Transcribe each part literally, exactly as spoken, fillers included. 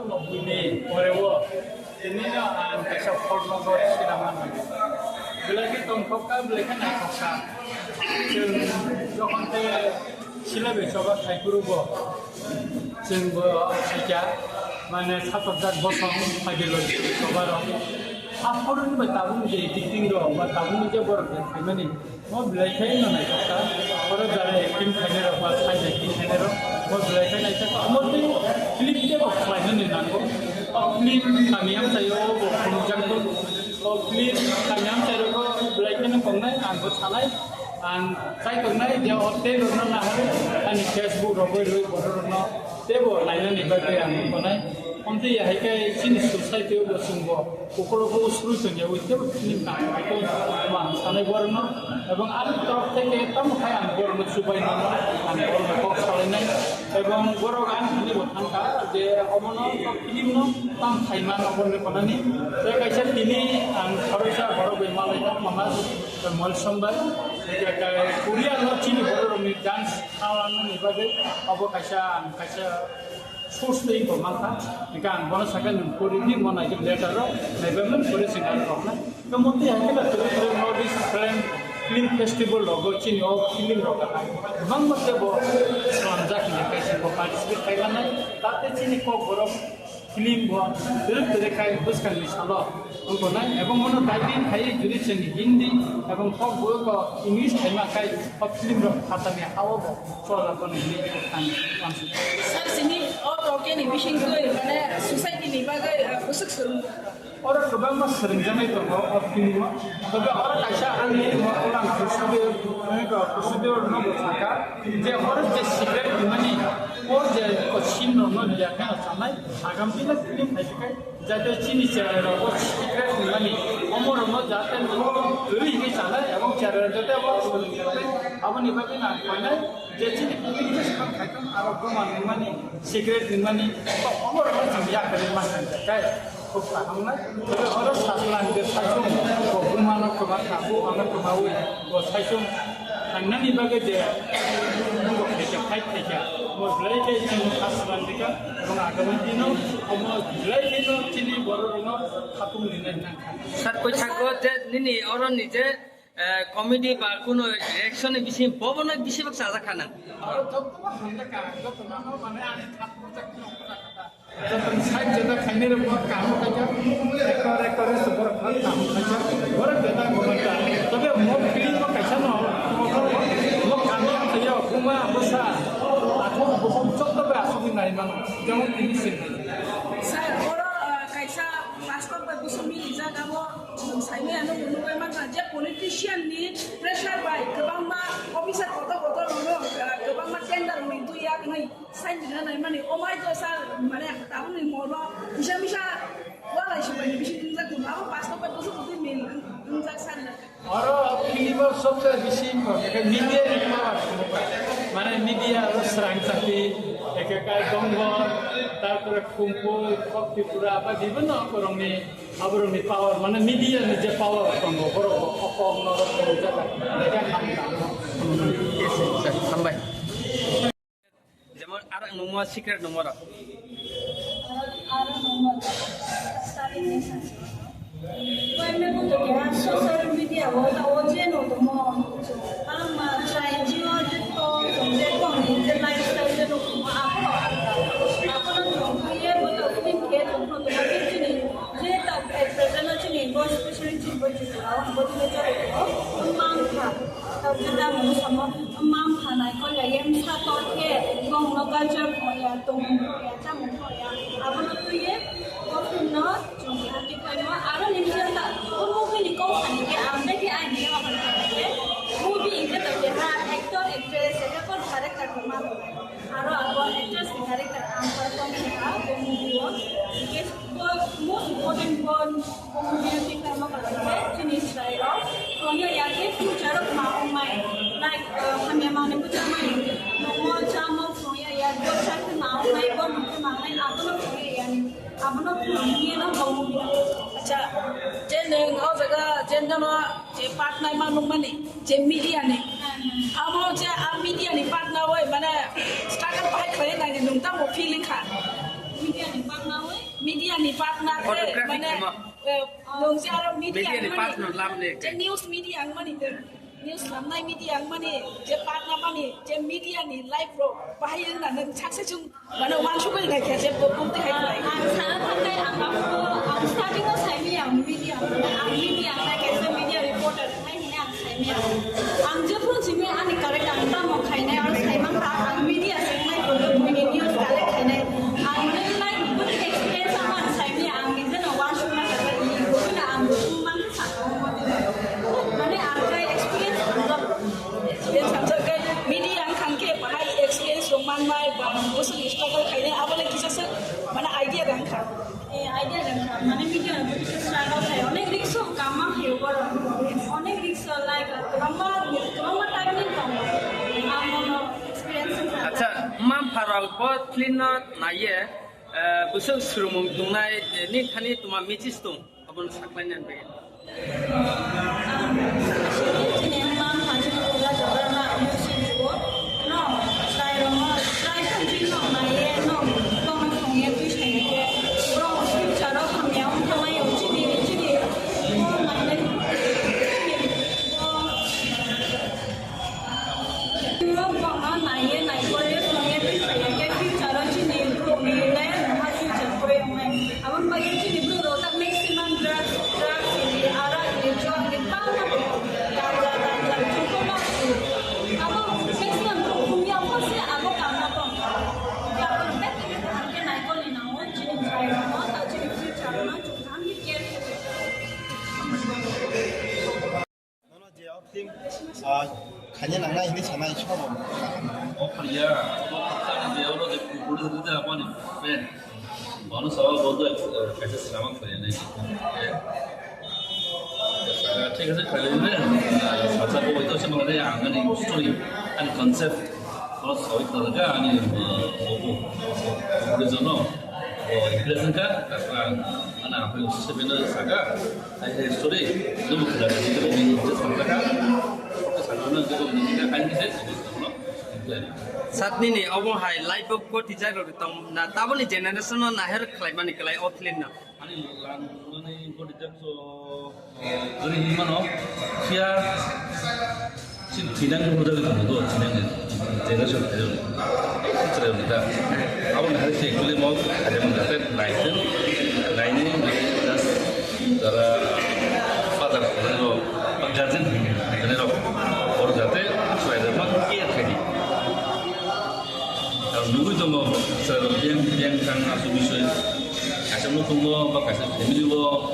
Buini poreo tinino ang kaisa phone number sinamani. Belai khe tongthokka, belai khe naithokka. Chwng jokhon tei silaibai choba thaiphuru bo chwngbo khaikha, mane satok jak bosong phaidi loi choba rok. Aphuru ni bai tabuk je editing rok ba tabuk je borok khaimani. Mo belai khe no naithokha, oro jara acting khainai rok ba side acting khainai rok, mo belai khe naithokha, omo tei film tei bo khlainani nango. O film kami amchaio bo phunukjakgo. O film kami amchai rogo belai kheno tongnai, ang bo sanai, ang chai tongnai je o tei rokno nahar ani Facebook rogo rwi borok rokno tei bo nainani bagwi ang tongnai. Omtwi hai khe chini society o bo chwng bo. Kokorogo usrui tongya ui tebo film tangmani ko mang sanai borokno, ebong ani torop theke tamo khai ang borokno chubai mano, ang borokno kok salainai, ebong borok ang hini bo thangkha je omono film no tam khai mano borokni konani. Tei kaisa tini ang khoroisa borok bai malai jak mama mol sombai Korea no chini borok rokni dance khalanani bagwi obo kaisa ang kaisa source tei bo mankha. Hingke ang bono sakha nwng pori di mo naijak letter rok naiba nwng pori sing ang rok na. Ke mo tei hakhe na twi twi North East Film, Film Festival rogo chini o film rok kahai. Bangma ke bo slamjak ni kaisa bo participate khai manai. Tate chini kok borok film bo twi twi khai bwskang ni salo. Wngkha na, ebong mono typing khai jodi chwng Hindi ebong kok bo ko English khai ma khai o film rok phatani hao bo. Chola kono hini ang uansuk. Sir, sini o tokeni bisingtwi mane society ni bagwi, ah, bwswk swrwng. Oro kwbangma swrwngjaknai tongo o film o. Tei oro kaisa ani mo ulang procedure, eh, procedure no bo sakha je oro je secret hwnmani o je ko sim rok no liya khe chanai agam pila film khai khai. Jate chini cherairok o secret hwnmani, omorokno jate nwng kwrwi hwnwi sanai, ebong cherairok jate abo swrwngjaknai, aboni bagwi nang koinai je chini communication khaitong aro goma nungmani, secret nungmani, to omorokno chwng yakarwi manjaknai, khub kaham wngnai. Tei oro saslang je saichung, bo bumano kwma kha, bo ano kwmawi, bo saichung. Thangnani bagwi je bo khaikha, fight khaikha, bo belai khe chwng aswk rang rikha, ebong agami dino omo belai kheno chini bororokno khapung rinai nangkha. Sir, koi thango je nini oroni je, eh, comedy ba kuno reaction ni bising bobono bisi bak sajak kha nang. Oro jotono hamjakha, jotono mane ani khapung jak. Joto side jeda khainai rok bo kaham khaijak, ekor ekor se borok phal kaham khaijak, borok jeda gomata. Tobe mo film o kaisa no, mo kami ang khayo, buma, bwsa, athok, bukhuk, joto bai asugwi nai mano, jemon tini sing. Sir, oro, ah, kaisa pastor bai bwswk milijak, abo chwng saimaya no nugwi mankha je politician ni pressure bai kwbangma officer kotor kotor rok, ah, kwbangma tender rok ni twi yak nai. Saini na nai mani, o mai to sir, mane, tabukni molo, misa misa, walai subaini bisi wngjak tong, abo pastor bai bwswk bwtwi mil wngjak sir na. Oro film o sobse bisi important khe media ni power. Mane media aro srang chakti, eke kai dongo, tarpore khumpu, khok tripura, ba bibhinno borokni, aborokni power, mane media ni je power tongo, borok bo khok no rok wngjak, eke ham tamo. Hambai. Jemon, aro nungma secret nungma rok. Aro nungma rok. Starting ni sa. Koimne buto keha social media o ta o je no tomo. Ang ma try jio je to je ko ni je lifestyle je no tomo ako. Ako no to ye buto film ke to no tomo je chini je ta present chini bo specially chini bo chini ko bo chini chare ko mang kha. Ta je ta mo samo. Mang phanai ko ya, yem sa to khe, bong no culture ko ya, tong ko ya, chamung ko ya. Abo no twi ye, ko film no chung ha ti ko no, aro ni je ta, ko movie ni ko ani ke, ang de ke ani ke, abo no ke, movie ke to ke ha, actor, actress, ke ko character ko ma ko. Aro abo actress ni character ang perform ke ha, ko movie o, ke ko most important ko Community khaima khe chini chwrairok phwrwngya ya khe future o ma wngnai, like, uh, hamya manwi bwchamani, nokmol chamo phwrwngya ya, bwsa khe ma wngnai, gomung khe ma wngnai, abono phwrwngya ya, abono phwrwngya no bo movie. Acha, je nwng o jaga je nono je part naima nukmani, je media ni, amo je a media ni part nawi mane struggle bahai khlai nai nwng tamo feeling kha? Media ni part nawi? Media ni partner khe, photography mane, khema. Eh, nung je aro media media ni wngmani, partner lam le je news media wngmani, je news lamnai media wngmani, je partner mani, je media ni life rok bahai wngna nung success wng, mane wansugwi nai khe je bo bumti hai khlai. Ang sana thangkai ang aphuru, ang starting o saimaya ang media, ang media, ang kaisa media reporter. Ang jephru simi ani correct ang tamo khainai, aro saiman ta ang media se nai ko, buini news collect khainai. Ang nai lai buini experience ang saimaya, ang nije no wansukna khabai, i buina ang man sa. Mane ang kai experience ang experience ang kai media ang khangke bahai experience rok manmai, ba ang busuk struggle khainai, abo lai kisa se mane idea dang kha. Eh, idea dang kha, mane media ni bwtwi khe struggle khai, onek risk o kama khaio borok, onek risk o like, kwbangma, kwbangma type ni tongo, ang bono experience wngkha. Acha, mma mpha rok bo film no naiye, eh, bwswk swrwngmung tongnai, eh, ni thani tuma message tong, abono saklaina bagwi. Ang chini mma mpha chini puila jaga ma ang si juo. No, chwrai rok no, chwrai khan chini no naiye no, bono songye twi sai khe. Borok future o hamya wng thangmai o chini, chini bo nai nai. Bo Borokno naiye naikolwi songya twi phaiya khe future o chini borokni le ha future kwrwi wngnai. Aboni bagwi chini borok rok ta maximum drugs, drugs ni, arak ni, jua ni bangma tongo. Ganja, ganja, chukuma, abo maximum borok thumya wngkha se abo kangma tong. Abo betha khe kaham khe naikolwi nango chini chwrai rokno, ta chini future no chwng kaham khe care khe. Nono je o film, ah, khaina nangnai hinwi sanai sobo. O phariya, o phariya je oro je puri puri de apani friend. Bono sawa bodo kaisa sinama khaina nai. Thik ase, khaina nai. Sacha ko ito se mangane ang ani story and concept. Bono sawi talaga ani, ah, bobo. Bobo jono. O impress ka, tapra ana apa sebe no saka. Hai, hai, sorry. Itu bukan ada di sini, ini just makan. Oke, sana itu bukan ini, kan, ini saya sebut, no? Satni ni obo hai life of ko teacher rok tong na taboni generation no naher khlai mani klai o film no. Ani lang mani ko teacher so, eh, gari himano, sia Chini thinang ni hwnjagwi tongo do, thinang ni generation khairokni. Khairokni da. Aboni hai se actually mo khairokni da, naitwng, naini, just jara father rok, ba guardian rok, oro jate chwrairokno care khaidi. Ang nugwi tongo, chwrairok biyang, biyang thang aswk bisoi, kaisa nukhungo, ba kaisa family o,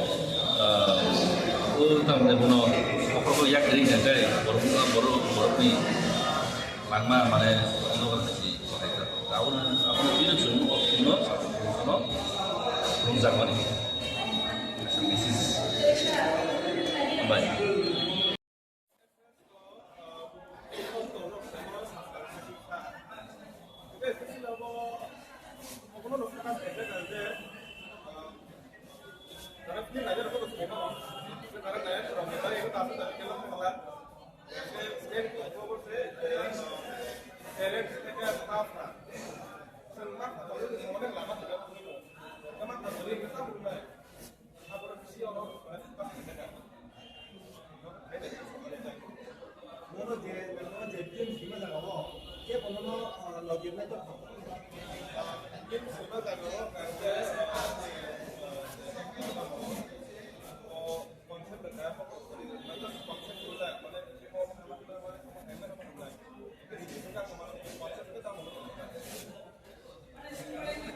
Ah, o tamni bono bokhorok yak ring kha khe borok wngkha borok, borokni langma mane nogo khachi kothai kha. Abono, abono twiwi chwng o filmno satung phuru phano rwngjakmani. Message. Hambai. Nono je, nono je film sima jaga o, je bono no, ah, logirnai to. Film sima jaga o, o concept da, concept da, mane,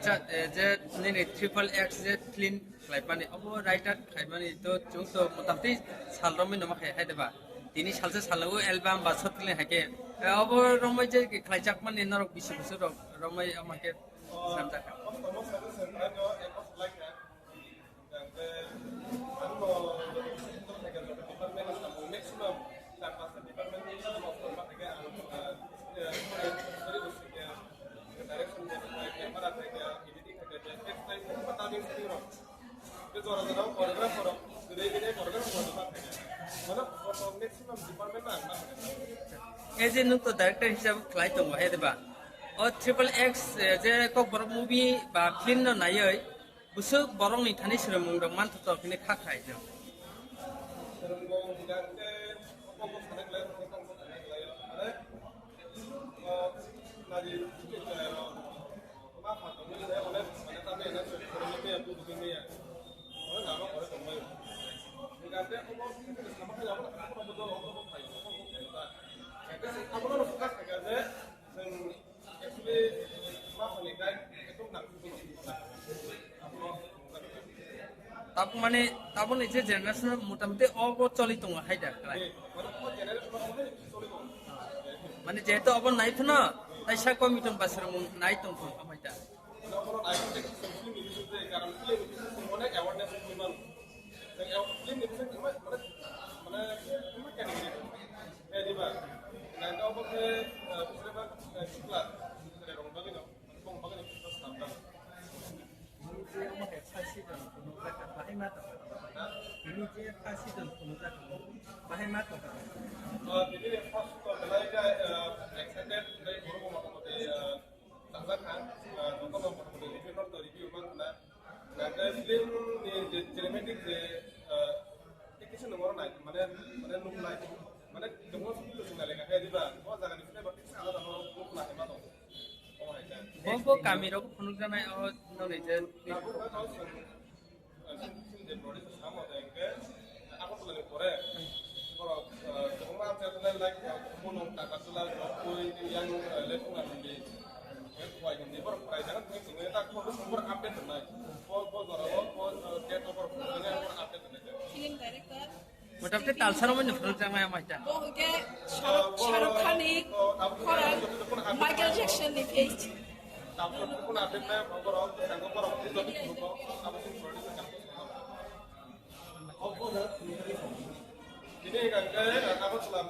Acha, eh, je nini triple X je film khlaimani, obo writer khlaimani to chwng to motamtwi sal romwi noma khe hai de ba? Tini salsa salo album ba short film hai khe, eh, obo romwi je khlaijakmani norok bisi bosor rok romwi ama khe sanjak kha. E je nwng to director hisabe khlai tongo, he de ba? O triple X, eh, je Kokborok movie ba film no naiwi, Bwswk borokni thani swrwngmung rok manthoto hwnwi kha khai no. Tabuk mane, tabukni je generation motamoti obo choli tongo hai da, kwlai? Mane jehetu obo nai phano, tai sa committee ni basirok nai tong phano, omo hai da. Bini je first season phunukjak, bahai ma tongkha. Bahai ma tongkha. Bini first season belai khe excited, tei borok motamoti tangjak kha, jotono motamoti review no review man khna. Nangkhe film ni je cinematic je, tei kisa nungmano nai, mane, mane nuk nai, mane jotono sung to sung nai lekha khe diba, o jaga ni film ba kisa alada no nuk nai ma tong. Bo bo kami rok phunukjaknai o noni je. Abo to sung, sung je producer samo de ke, abo to le pore. Borok, jotono ang channel like, bono taka sula, koi yang le phunga hindi. Koi hindi borok prai jaga tumi tumi tak ko sung borok update nai. Bo bo jora bo bo date of birth nai borok update nai. Film director. Motamoti talsaro mani phunukjaknai omo hai da. Bo hwnkhe Shahrukh, Shahrukh Khan ni khorang Michael Jackson ni face. Tini hingka khe Agartala